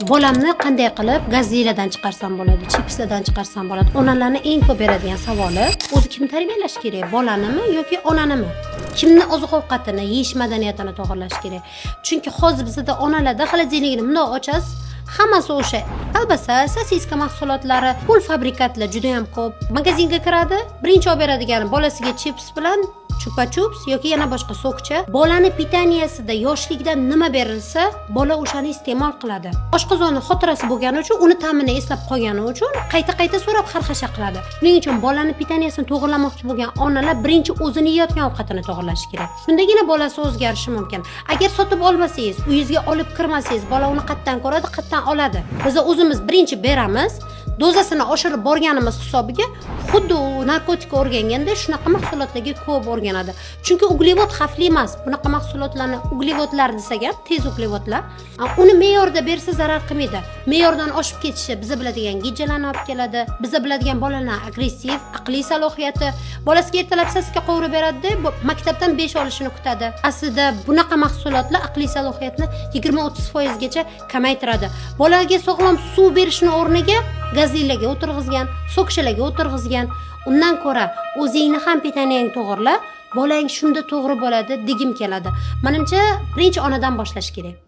Bolamni qanday qilib gazlilardan chiqarsam bo'ladi, chipslardan chiqarsam bo'ladi? Onalarni eng ko'p beradigan savoli: o'zi kim tarbiyalash kerak, bolanimi yoki onanimi? Kimni oziq ovqatini yeyish madaniyatini to'g'irlash kerak? Chunki hozir bizada onalarda холодильник ini bundoq ochasiz, hammasi o'sha kolbasa, sosiska mahsulotlari, полуфабрикат lar juda yam ko'p. Magazinga kiradi, birinchi olib beradigani bolasiga chips bilan chupa chups yoki yana boshqa сок cha. Bolani питания sida yoshligidan nima berilsa, bola o'shani iste'mol qiladi. Oshqozoni xotirasi bo'lgani uchun, uni ta'mini eslab qolgani uchun qayta qayta so'rab, xarxasha qiladi. Shuning uchun bolani питания sini to'g'irlamoqchi bo'lgan onalar birinchi o'zini yeyotgan ovqatini to'g'irlashi kerak. Shundagina bolasi o'zgarishi mumkin. Agar sotib olmasangiz, uyingizga olib kirmasangiz, bola uni qayerdan ko'radi, qayerdan oladi? Biz o'zimiz birinchi beramiz, dozasini oshirib borganimiz hisobiga xuddi u narkotik o'rganganda shunaqa mahsulotlarga ko'p o'rganadi. Chunki uglevod xavfli emas. Bunaqa mahsulotlarni uglevodlar desak ham, tez uglevodlar, uni me'yorda bersa, zarar qilmaydi. Me'yordan oshib ketishi biza biladigan gijjalarni olib keladi. Biza biladigan bolalar agressiv, aqliy salohiyati, bolasiga ertalab sosiska qovurib beradida, maktabdan 5 olishini kutadi. Aslida bunaqa mahsulotlar aqliy salohiyatni 20-30 foizgacha kamaytiradi. Bolaga sog'lom suv berishni o'rniga gazlilarga o'tirg'izgan, сок chalarga o'tirg'izgan. Undan ko'ra o'zingni ham питания ngni to'g'irla, bolang shunda to'g'ri bo'ladi degim keladi. Manimcha, birinchi onadan boshlash kerak.